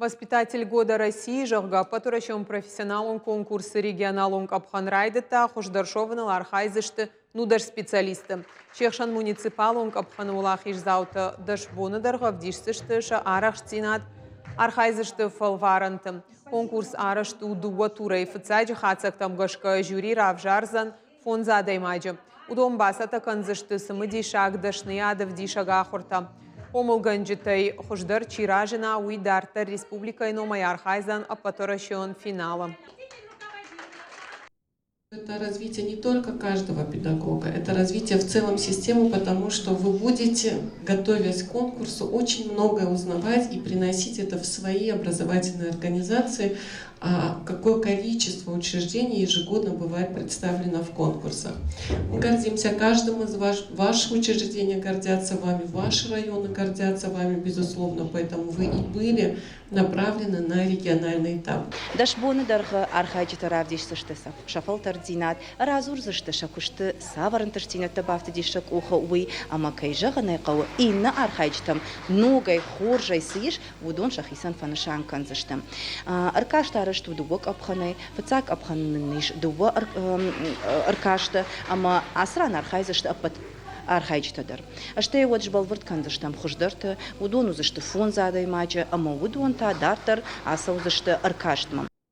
Воспитатель года России, зӕгъгӕ, ӕппӕтуӕрӕсеон профессионалон конкурсы регионалон къӕпхӕн райдыдта, хуыздӕр суӕвыныл архайдзысты 19 специалисты. Се хсӕн муниципалон къӕпхӕны уӕлахиздзаутӕ 10 боны дӕргъы ӕвдисдзысты сӕ арӕхстдзинад, архайдзысты фӕлварӕнты. Конкурс арӕзт у дыууӕ турӕй. Фыццаджы хатдзӕгтӕм гӕсгӕ жюри равзардзӕн фондз адӕймаджы. Уыдон бацӕттӕ кӕндзысты цымыдисаг дӕсныйад ӕвдисӕг ахуыртӕ. Хъомылгӕнджытӕй хуыздӕр чи разына, уый дарддӕр республикӕйы номӕй архайдзӕн ӕппӕтуӕрӕсеон финалы. Это развитие не только каждого педагога, это развитие в целом системы, потому что вы будете, готовясь к конкурсу, очень многое узнавать и приносить это в свои образовательные организации, а какое количество учреждений ежегодно бывает представлено в конкурсах. Мы гордимся каждым из вас, ваши учреждения гордятся вами, ваши районы гордятся вами, безусловно, поэтому вы и были направлены на региональный этап. 10 боны дӕргъы архайджытӕ равдисдзысты сӕ фӕлтӕрддзинад, радзурдзысты сӕ куысты цавӕр ӕнтыстдзинӕдтӕ бафтыдис сӕ къухы, уый ӕмӕ, кӕй зӕгъын ӕй хъӕуы, иннӕ архайджытӕм ногӕй, хорзӕй цы ис, уыдон сӕхицӕн фӕнысан кӕндзысты. Ӕркаст арӕзт у дыууӕ къӕпхӕнӕй. Фыццаг къӕпхӕны нын ис дыууӕ ӕркасты ӕмӕ ацы ран архайдзысты ӕппӕт архайджытӕ дӕр. Стӕй уӕд сбӕлвырд кӕндзыстӕм хуыздӕрты, уыдон уыдзысты фондз адӕймаджы ӕмӕ уыдон та дарддӕр ацӕудзысты ӕркастмӕ.